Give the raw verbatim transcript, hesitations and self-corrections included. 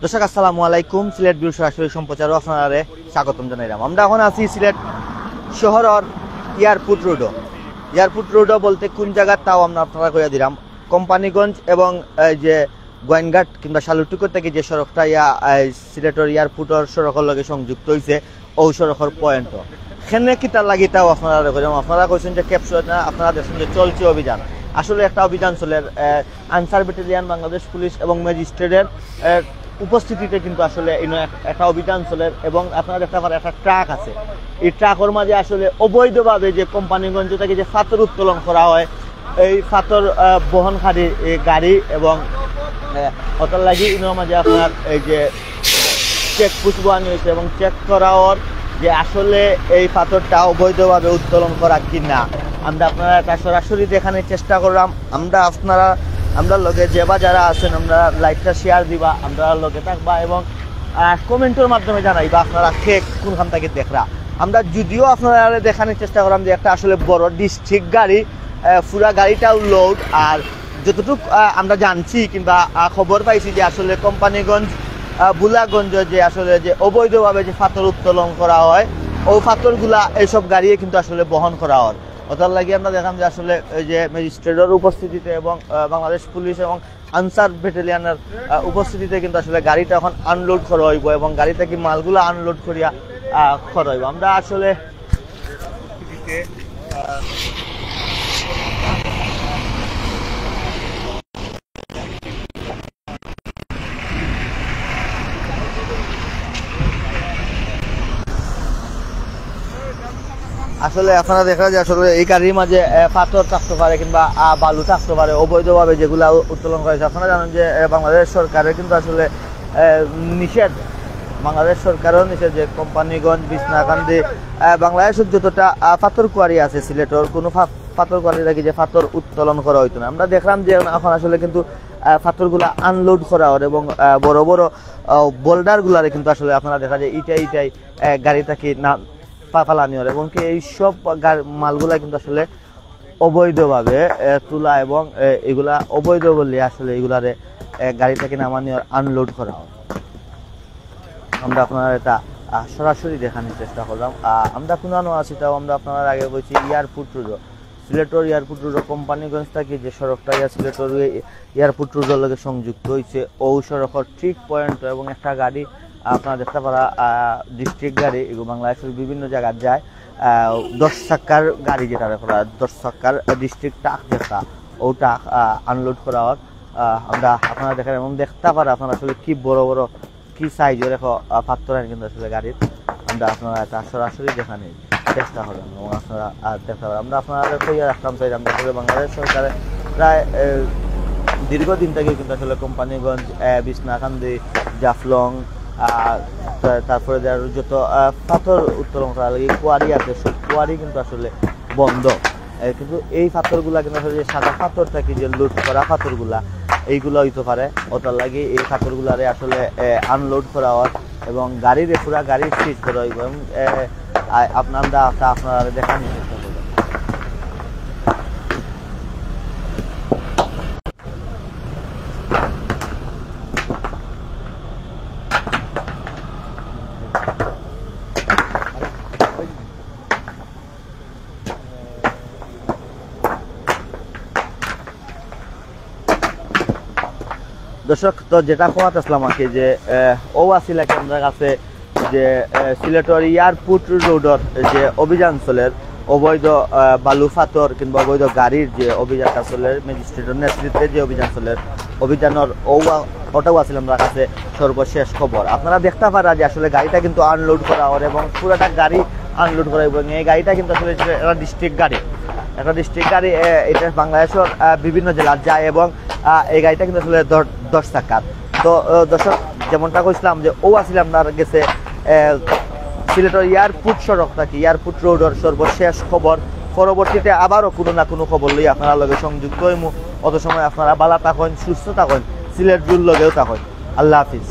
দর্শক, আসসালামু আলাইকুম। সিলেট ভিউর সরাসরি সম্প্রচারও আপনারারে স্বাগতম জানাইলাম। আমরা এখন আছি সিলেট শহরর এয়ারপোর্ট রোডও। এয়ারপোর্ট রোডও বলতে কোন জায়গার, তাও আমরা আপনারা কইয়া দিলাম। কোম্পানীগঞ্জ এবং এই যে গোয়াইনঘাট কিংবা শালুটিকর থেকে যে সড়কটা ইয়া, এই সিলেটর এয়ারপোর্টর সড়কর লগে সংযুক্ত হইছে, ও সড়কর পয়েন্টও। খেনে কিতা লাগি তাও আপনারা কইলাম, আপনারা কইছেন যে ক্যাপশন না, আপনারা দেখছেন যে চলছে অভিযান। আসলে একটা অভিযান চলের, আহ, আনসার ব্যাটালিয়ন, বাংলাদেশ পুলিশ এবং ম্যাজিস্ট্রেটের, আহ, উপস্থিতিতে কিন্তু আসলে ইনো এক-, একটা অভিযান চলের এবং আপনারা দেখতে পারেন একটা ট্রাক আছে। এই ট্রাকর মাঝে আসলে অবৈধভাবে যে কোম্পানীগঞ্জ থেকে যে ফাতর উত্তোলন করা হয়, এই ফাতর, আহ, বহনকারী এই গাড়ি এবং, আহ, ওটার লাগি ইনোর মাঝে আপনার এই যে চেকপোস্ট বানানি হয়েছে এবং চেক করা ওর যে আসলে এই ফাতরটা অবৈধভাবে উত্তোলন করা কি না। আমরা আপনারা এটা সরাসরি দেখানোর চেষ্টা করলাম। আমরা আপনারা, আমরা লগে যে বা যারা আছেন, আমরা লাইভটা শেয়ার দিবা, আমরা লগে থাকবা এবং, আহ, কমেন্টের মাধ্যমে জানাইবা আপনারা কে কোনখান থেকে দেখরা। আমরা যদিও আপনারা দেখানোর চেষ্টা করলাম যে একটা আসলে বড় ডিস্ট্রিক্ট গাড়ি, আহ, পুরা গাড়িটাও লোড, আর যতটুক, আহ, আমরা জানছি কিংবা, আহ, খবর পাইছি যে আসলে কোম্পানীগঞ্জ, আহ, বুলাগঞ্জ যে আসলে যে অবৈধভাবে যে ফাতর উত্তোলন করা হয়, ও ফাতরগুলা এইসব গাড়িয়ে কিন্তু আসলে বহন করা হয়। ওটার লাগি আমরা দেখলাম যে আসলে এই যে ম্যাজিস্ট্রেটের উপস্থিতিতে এবং, আহ, বাংলাদেশ পুলিশ এবং আনসার ব্যাটালিয়নের, আহ, উপস্থিতিতে কিন্তু আসলে গাড়িটা এখন আনলোড করা হইব এবং গাড়ি থেকে মালগুলা আনলোড করিয়া, আহ, করা হইব। আমরা আসলে আসলে আপনারা দেখরা যে আসলে এই গাড়ির মাঝে, আহ, পাথর থাকতে পারে কিংবা, আহ, বালু থাকতে পারে অবৈধভাবে যেগুলা উ-, উত্তোলন করা হয়েছে। আপনারা জানেন যে, আহ, বাংলাদেশ সরকারের কিন্তু আসলে, আহ, নিষেধ, বাংলাদেশ সরকারও নিষেধ যে কোম্পানীগঞ্জ, বিছনাকান্দি, আহ, বাংলাদেশের যতটা, আহ, পাথর কোয়ারি আছে সিলেটর, কোনো ফা-, পাথর কোয়ারি থাকি যে পাথর উত্তোলন করা হইতো না। আমরা দেখলাম যে এখন আসলে কিন্তু, আহ, পাথরগুলা আনলোড করা হয় এবং, আহ, বড় বড়, আহ, বোল্ডারগুলারে কিন্তু আসলে আপনারা দেখা যায় ইটাই ইটাই, আহ, গাড়ি থাকি না পা-, ফালানি হয় এবং কি এই সব গা-, মালগুলা কিন্তু আসলে অবৈধভাবে, আহ, তোলা এবং, আহ, এগুলা অবৈধ বলে আসলে এগুলারে, আহ, গাড়ি থেকে নামানি আর আনলোড করা হয়। আমরা আপনারা এটা, আহ, সরাসরি দেখানোর চেষ্টা করলাম। আহ, আমরা কোনানো আছি তাও আমরা আপনারা আগে বলছি এয়ারপোর্ট রোড, সিলেটর এয়ারপোর্ট রোড কোম্পানীগঞ্জ থাকি যে সড়কটা ইয়া সিলেটর এ-, এয়ারপোর্ট রোডর লগে সংযুক্ত হয়েছে, ও সড়কর ঠিক পয়েন্ট এবং একটা গাড়ি আপনারা দেখতে পারা, আহ, ডিস্ট্রিক্ট গাড়ি, এগুলো বাংলাদেশের বিভিন্ন জায়গায় যায়। আহ, দশ চাকার গাড়ি যেটা করা, দশ চাকার ডিস্ট্রিক্ট ট্রাক যেটা, ওটা, আহ, আনলোড করা হয়। আহ, আমরা আপনারা দেখেন এবং দেখতে পারা আপনারা আসলে কি বড় বড়, কি সাইজের এখন, আহ, পাথর আইন কিন্তু আসলে গাড়ির। আমরা আপনারা এটা সরাসরি দেখানি চেষ্টা করবেন এবং আপনারা, আহ, দেখতে পারেন। আমরা আপনারা কইয়া রাখতাম চাই, আমরা আসলে বাংলাদেশ সরকারে প্রায়, আহ, দীর্ঘদিন থেকে কিন্তু আসলে কোম্পানীগঞ্জ, আহ, বিছনাকান্দি, জাফলং, আহ, তা-, তারপরে যে আরো যত, আহ, পাথর উত্তোলন করা লাগে, কোয়ারি আছে, সব কোয়ারি কিন্তু আসলে বন্ধ। এ, কিন্তু এই পাথরগুলা কিন্তু আসলে যে সাদা পাথর থাকি যে লুট করা পাথরগুলা, এইগুলা হইতে পারে। ওটার লাগি এই পাথরগুলারে আসলে, এ, আনলোড করা হয় এবং গাড়িরে পুরা গাড়ি সিজ করা হইব এবং, এ, আ-, আপনার, আমরা তা আপনারা দেখানোর চেষ্টা করব। দর্শক, তো যেটা কওয়াত আসলাম আর কি যে, আহ, ও আসিল আর কি আমরার কাছে যে, আহ, সিলেটর এয়ারপোর্ট রোডর যে অভিযান চলের, অবৈধ, আহ, বালু পাথর কিংবা অবৈধ গাড়ির যে অভিযানটা চলের, ম্যাজিস্ট্রেটর নেতৃত্বে যে অভিযান চলের, অভিযানর ও-, ওটাও আসিল আমরার কাছে সর্বশেষ খবর। আপনারা দেখতে পারা যে আসলে গাড়িটা কিন্তু আনলোড করা ওর এবং পুরাটা গাড়ি আনলোড করা এবং এই গাড়িটা কিন্তু আসলে একটা ডিস্ট্রিক্ট গাড়ি, একটা ডিস্ট্রিক্ট গাড়ি, এ, এটা বাংলাদেশের, আহ, বিভিন্ন জেলার যায় এবং, আহ, এই গাড়িটা কিন্তু আসলে দশ, দশ চাকার। তো, আহ, দর্শক, যেমনটা কইছিলাম যে ও আসিল আপনার গেছে, আহ, সিলেটর এয়ারপোর্ট সড়ক থাকি, এয়ারপোর্ট রোডর সর্বশেষ খবর। পরবর্তীতে আবারও কোনো না কোনো খবর লই আপনারা লগে সংযুক্ত হইমু। অত সময় আপনারা ভালা থাকইন, সুস্থ থাকইন, সিলেট ভিউর লগেও থাকইন। আল্লাহ হাফিজ।